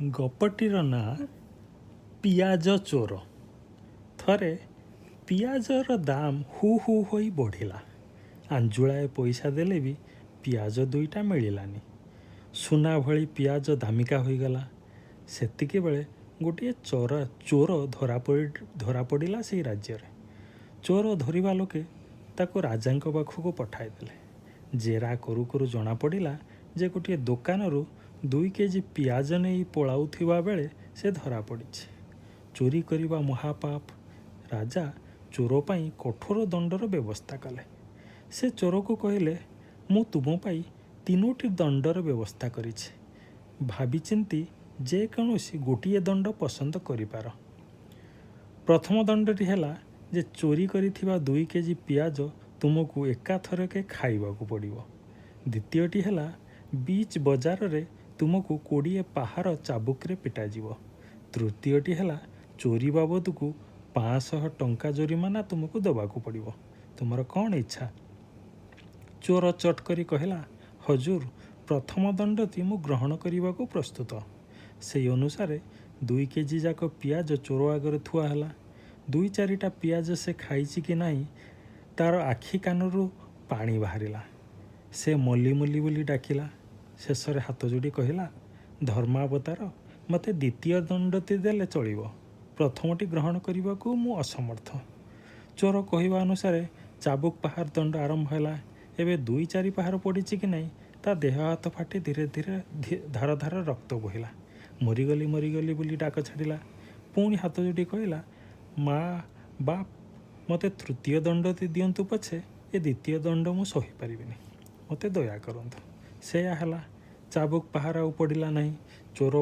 ଗପଟିର ନାଁ ପିଆଜ ଚୋର। ଥରେ ପିଆଜର ଦାମ ହୁ ହୁ ହୋଇ ବଢ଼ିଲା। ଆଞ୍ଜୁଳାଏ ପଇସା ଦେଲେ ବି ପିଆଜ ଦୁଇଟା ମିଳିଲାନି। ସୁନା ଭଳି ପିଆଜ ଦାମିକା ହୋଇଗଲା। ସେତିକିବେଳେ ଗୋଟିଏ ଚୋର ଧରାପଡ଼ିଲା ସେଇ ରାଜ୍ୟରେ। ଚୋର ଧରିବା ଲୋକେ ତାକୁ ରାଜାଙ୍କ ପାଖକୁ ପଠାଇଦେଲେ। ଜେରା କରୁ କରୁ ଜଣାପଡ଼ିଲା ଯେ ଗୋଟିଏ ଦୋକାନରୁ 2 କେଜି ପିଆଜ ନେଇ ପଳାଉଥିବା ବେଳେ ସେ ଧରାପଡ଼ିଛି। ଚୋରି କରିବା ମହାପାପ। ରାଜା ଚୋର ପାଇଁ କଠୋର ଦଣ୍ଡର ବ୍ୟବସ୍ଥା କଲେ। ସେ ଚୋରକୁ କହିଲେ, "ମୁଁ ତୁମ ପାଇଁ ତିନୋଟି ଦଣ୍ଡର ବ୍ୟବସ୍ଥା କରିଛି। ଭାବିଚିନ୍ତି ଯେକୌଣସି ଗୋଟିଏ ଦଣ୍ଡ ପସନ୍ଦ କରିପାର। ପ୍ରଥମ ଦଣ୍ଡଟି ହେଲା ଯେ ଚୋରି କରିଥିବା 2 କେଜି ପିଆଜ ତୁମକୁ ଏକାଥରକେ ଖାଇବାକୁ ପଡ଼ିବ। ଦ୍ୱିତୀୟଟି ହେଲା, ବିଚ୍ ବଜାରରେ ତୁମକୁ 20 ପାହାର ଚାବୁକରେ ପିଟାଯିବ। ତୃତୀୟଟି ହେଲା, ଚୋରି ବାବଦକୁ 500 ଟଙ୍କା ଜୋରିମାନା ତୁମକୁ ଦେବାକୁ ପଡ଼ିବ। ତୁମର କ'ଣ ଇଚ୍ଛା?" ଚୋର ଚଟ୍ କରି କହିଲା, "ହଜୁର, ପ୍ରଥମ ଦଣ୍ଡଟି ମୁଁ ଗ୍ରହଣ କରିବାକୁ ପ୍ରସ୍ତୁତ।" ସେଇ ଅନୁସାରେ 2 କେଜି ଯାକ ପିଆଜ ଚୋର ଆଗରେ ଥୁଆ ହେଲା। ଦୁଇ ଚାରିଟା ପିଆଜ ସେ ଖାଇଛି କି ନାହିଁ, ତାର ଆଖି କାନରୁ ପାଣି ବାହାରିଲା। ସେ ମଲି ମଲି ବୋଲି ଡାକିଲା। ଶେଷରେ ହାତ ଯୋଡ଼ି କହିଲା, "ଧର୍ମାବତାର, ମୋତେ ଦ୍ୱିତୀୟ ଦଣ୍ଡଟି ଦେଲେ ଚଳିବ। ପ୍ରଥମଟି ଗ୍ରହଣ କରିବାକୁ ମୁଁ ଅସମର୍ଥ।" ଚୋର କହିବା ଅନୁସାରେ ଚାବୁକ ପାହାର ଦଣ୍ଡ ଆରମ୍ଭ ହେଲା। ଏବେ ଦୁଇ ଚାରି ପାହାର ପଡ଼ିଛି କି ନାହିଁ, ତା ଦେହ ହାତ ଫାଟି ଧୀରେ ଧୀରେ ଧାର ଧାର ରକ୍ତ ବୋହିଲା। "ମରିଗଲି, ମରିଗଲି" ବୋଲି ଡାକ ଛାଡ଼ିଲା। ପୁଣି ହାତ ଯୋଡ଼ି କହିଲା, "ମା ବାପ, ମୋତେ ତୃତୀୟ ଦଣ୍ଡଟି ଦିଅନ୍ତୁ ପଛେ, ଏ ଦ୍ୱିତୀୟ ଦଣ୍ଡ ମୁଁ ସହିପାରିବିନି। ମୋତେ ଦୟା କରନ୍ତୁ।" ସେୟା ହେଲା। ଚାବୁକ ପାହାର ଆଉ ପଡ଼ିଲା ନାହିଁ। ଚୋର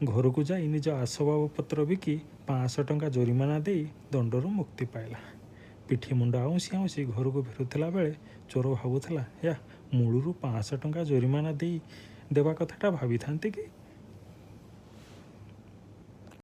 ଘରକୁ ଯାଇ ନିଜ ଆସବାବପତ୍ର ବିକି 500 ଟଙ୍କା ଜୋରିମାନା ଦେଇ ଦଣ୍ଡରୁ ମୁକ୍ତି ପାଇଲା। ପିଠି ମୁଣ୍ଡ ଆଉଁସି ଆଉଁସି ଘରକୁ ଫେରୁଥିଲା ବେଳେ ଚୋର ଭାବୁଥିଲା, "ୟା, ମୂଳରୁ 500 ଟଙ୍କା ଜୋରିମାନା ଦେଇ ଦେବା କଥାଟା ଭାବିଥାନ୍ତି କି?"